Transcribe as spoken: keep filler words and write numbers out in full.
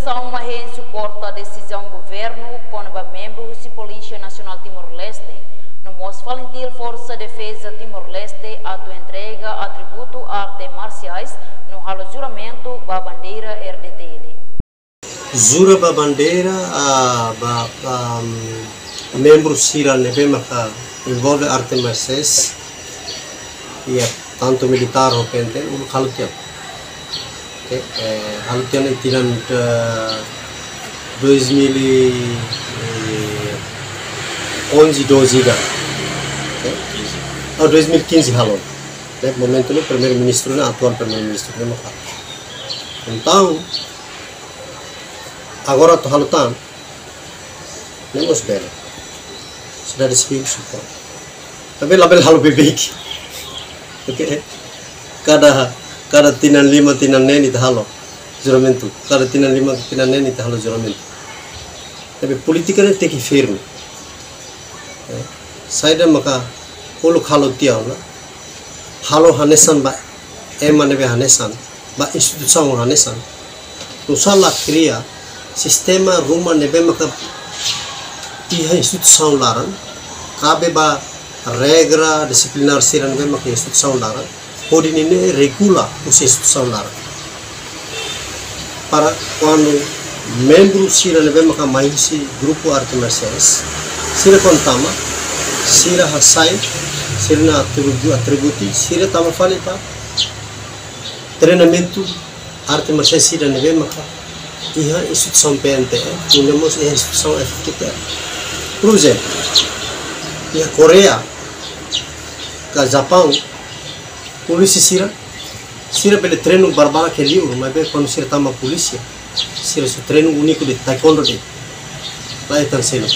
Tau mak hein suporta desizaun governu kona-ba membru husi Polísia Nasionál Timor-Leste, no mós FALINTIL, Forsa Defeza Timor-Leste, atu entrega atributu arte marsiais no halo juramentu ba bandeira R D T L. Jura ba bandeira, ah, ba, ba, mm, membru sira ne'ebé maka envolve arte marsiais, iha tantu militár ho P N T L, uluk halo tiha ona. Oke, eh, halo tiha ona iha tinan, eh, dois mil e onze, doze ida. Oke? Oh, dois mil e quinze halo. Ne'e momentu ne'e primeiru-ministru ne'e, atuál primeiru-ministru ne'e maka. Entaun, agora atu halo tan, ne'e mós bele. Sira desafio suporta. Tapi labele halo beibeik. Oke. Kada, kada tinan lima, tinan neen ita halo juramentu. Kada tinan lima, tinan neen ita halo juramentu. Tapi polítika ne'e tenke firme. Eh, saida maka uluk halo tiha ona. Halo hanesan ba ema ne'ebé hanesan, ba instituisaun hanesan. Nusá la kria sistema ruma ne'ebé maka iha instituisaun laran, kabe ba regra disiplinár sira ne'ebé maka instituisaun laran, hodi nune'e regula husi instituisaun laran. Para kuandu membru sira ne'ebé maka mai husi grupu arte marsiais, sira kuandu tama, sira hasai, sira-nia atribu-, atributu, sira tama fali ba treinamentu arte marsiais sira ne'ebé maka iha instituisaun P N T L, no mós iha instituisaun F T T L. Por ezemplu, iha Koreia ka Japaun, polísia sira, sira bele treinu barbarak iha liur, maibé kuandu sira tama polísia, sira sei treinu úniku de'it, taekwondo de'it. La hetan seluk.